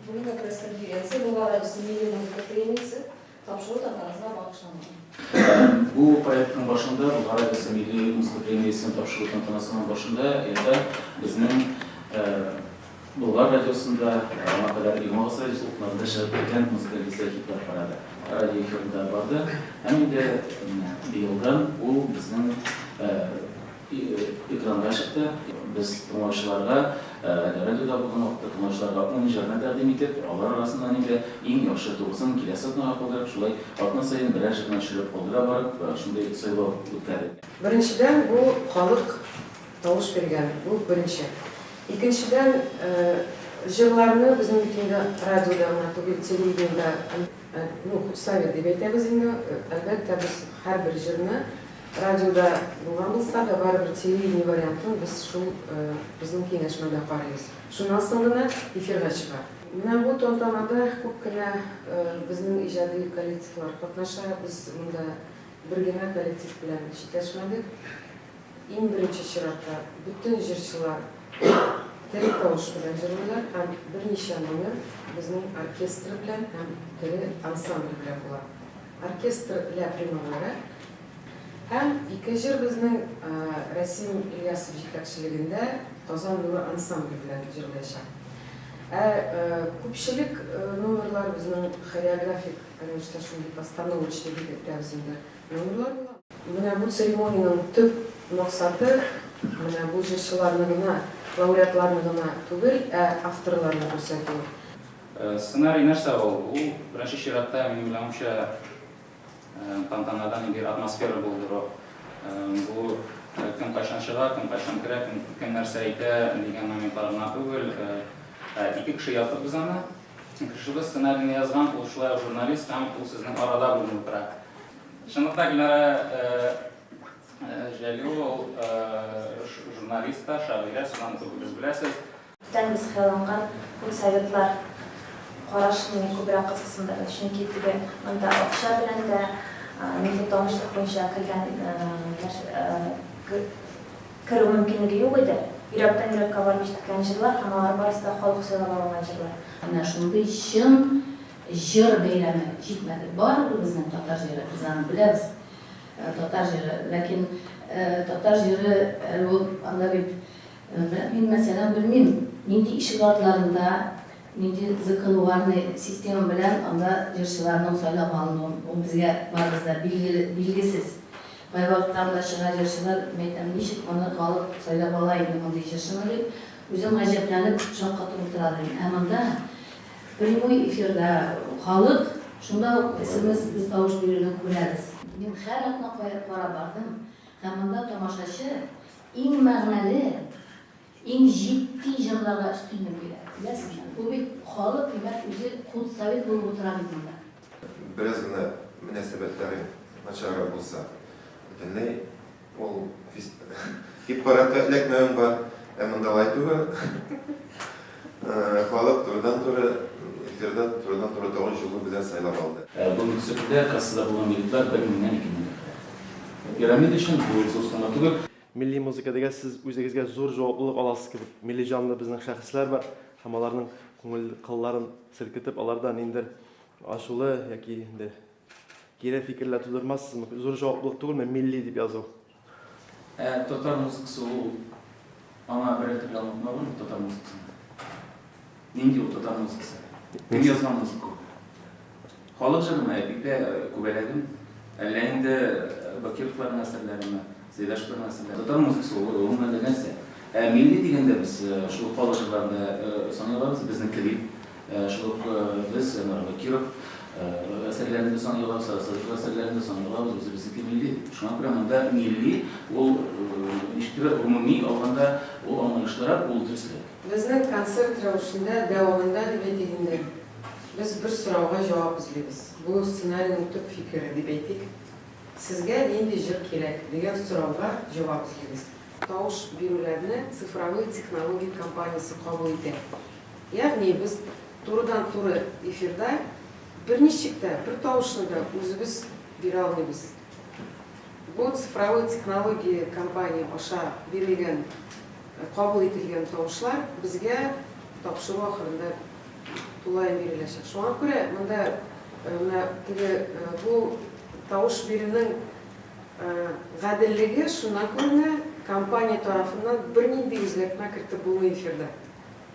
Бүгенге пресс-конференция Болгар радиосы милли музыка премиясе тапшыру тантанасына багышланган. Бу проектның башында, Болгар радиосы милли музыка премиясен тапшыру тантанасының башында ята безнең Болгар радиосында, аңа кадәр Йомгак радиосы дулкыннарында чыгып килгән музыкаль хитлар парады радио эфирында барды. Һәм инде быелдан ул безнең Экранга чыкты. Без тыңлаучыларга, әле радиода булган вакытта тыңлаучыларга ун җырны тәкъдим итеп, алар арасыннан инде иң яхшы тугызын киләсе атнага калдырып, шулай атна саен берәр җырны төшереп калдыра барып, шундый сайлау үткәрдек. Беренчедән, бу халык тавыш биргән, бу беренче. Икенчедән, җырларны безнең бит инде радиода гына түгел, телевидениедә, ну, худсовет дип әйтәбез инде, әлбәттә, без һәрбер җырны Радиода булган булса да, барыбер телевидение вариантын без шул безнең киңәшмәдә карыйбыз. Шуннан соң гына эфирга чыга. Менә бу тантанада күп кенә безнең иҗади коллективлар катнаша. Без монда бер генә коллектив белән чикләшмәдек. Иң беренче чиратта бөтен җырчылар тере тавыш белән җырлыйлар һәм берничә номер безнең оркестр белән һәм тере ансамбль белән була. Оркестр Ля Примавера һәм ике җыр безнең Рәсим Ильясов җитәкчелегендә Казан нуры ансамбле белән җырлаячак. Ә күпчелек номерлар безнең хореографик рәвештә шундый постановочный дип әйтәбез инде номерлар була. Менә бу церемониянең төп максаты менә бу җырчыларны гына, лауреатларны гына түгел, ә авторларны күрсәтү. Сценарий нәрсә ул? Ул, беренче чиратта, минем уйлавымча, тантанада ниндидер атмосфера булдыру. Бу кем кайчан чыга, кем кайчан керә, кем, кем нәрсә әйтә дигән моментлар гына түгел. Ике кеше яздык без аны. Кешебез сценарийны язган, ул шулай ук журналист һәм ул сезнең арада бүген утыра. Чынлыкта Гөлнара Җәлилова ул журналист та, шагыйрә, сез аны күбегез беләсез. Күптән без хыялланган худсоветлар карашы мине күбрәк кызыксындырды, чөнки теге монда акча белән дә, милли танышлык буенча кергән керү мөмкинлеге юк иде. Йөрәктән йөрәккә барып җиткән җырлар һәм алар барысы да халык сайлап алынган җырлар. Менә шундый чын җыр бәйрәме җитмәде. Барыбер безнең татар җыры, без аны беләбез, татар җыры. Ләкин татар җыры әле ул анда бит Менә мин, мәсәлән, белмим, нинди ишек артларында, нинди закулуарный система белән анда җырчыларның сайлап алынуын, ул безгә барыбыз да билгеле, билгесез. Кайвакытта анда чыга җырчылар, мин әйтәм, ничек моны халык сайлап ала инде мондый җырчыны дип, үзем гаҗәпләнеп, шаккатып утыра идем. Ә монда прямой эфирда халык, шунда ук смс, без тавыш бирүне күрәбез. Мин һәр атна карап бардым, һәм монда тамашачы Иң мәгънәле, иң җитди җырларга өстенлек бирә. Беләсезме? Бу бит халык, димәк, үзе худсовет булып утыра бит монда. Бераз гына мөнәсәбәтләрең начаррак булса, бөтенләй ул хит-парадка эләкмәвең бар. Ә монда алай түгел. Халык турыдан-туры эфирда турыдан-туры тавыш юлы белән сайлап алды. Бүгенге көндә кассада булган билетлар бер меңнән 2000 гә кадәр. Пирамида өчен бу зур сумма түгел. Милли музыка дигәч, сез үзегезгә зур җаваплылык аласыз кебек. Милли җанлы безнең шәхесләр бар һәм аларның күңел кылларын селкетеп, аларда ниндидер ачулы яки инде кире фикерләр тудырмассызмы? Зур җаваплылык түгелме милли дип язу? Ә татар музыкасы ул аңа берәр төрле аңлатма бармы татар музыкасына? Нинди ул татар музыкасы? Кем язган музыка ул? Халык җырымы, Әпипә, Күбәләгем? Әллә инде Бакировларның әсәрләреме, Сәйдәшевләрнең әсәрләре? Татар музыкасы ул гомумән дә нәрсә? Ә милли дигәндә без шул ук халык җырларын да саный алабыз, безнеке дип. Шул ук без Бакиров әсәрләрен дә саный алабыз, Сара Садыйкова әсәрләрен дә саный алабыз, үзебезнеке милли дип. Шуңа күрә монда милли ул ничектер гомуми алганда ул аңлаешлырак, ул дөресрәк. Безнең концерт рәвешендә, дәвамында дип әйтик инде, без бер сорауга җавап эзлибез. Бу сценарийның төп фикере дип әйтик. Сезгә нинди җыр кирәк? дигән сорауга җавап эзлибез. Тавыш бирүләрне Цифровые технологии компаниясе кабул итә. Ягъни без турыдан-туры эфирда берничек тә, бер тавышны да үзебез бирә алмыйбыз. Бу Цифровые технологии компания аша бирелгән, кабул ителгән тавышлар безгә тапшыру ахырында тулысынча. тулаем биреләчәк. Шуңа күрә монда менә теге бу тавыш бирүнең гаделлеге шуннан күренә, компания тарафыннан бернинди үзгәртмә кертеп булмый эфирда.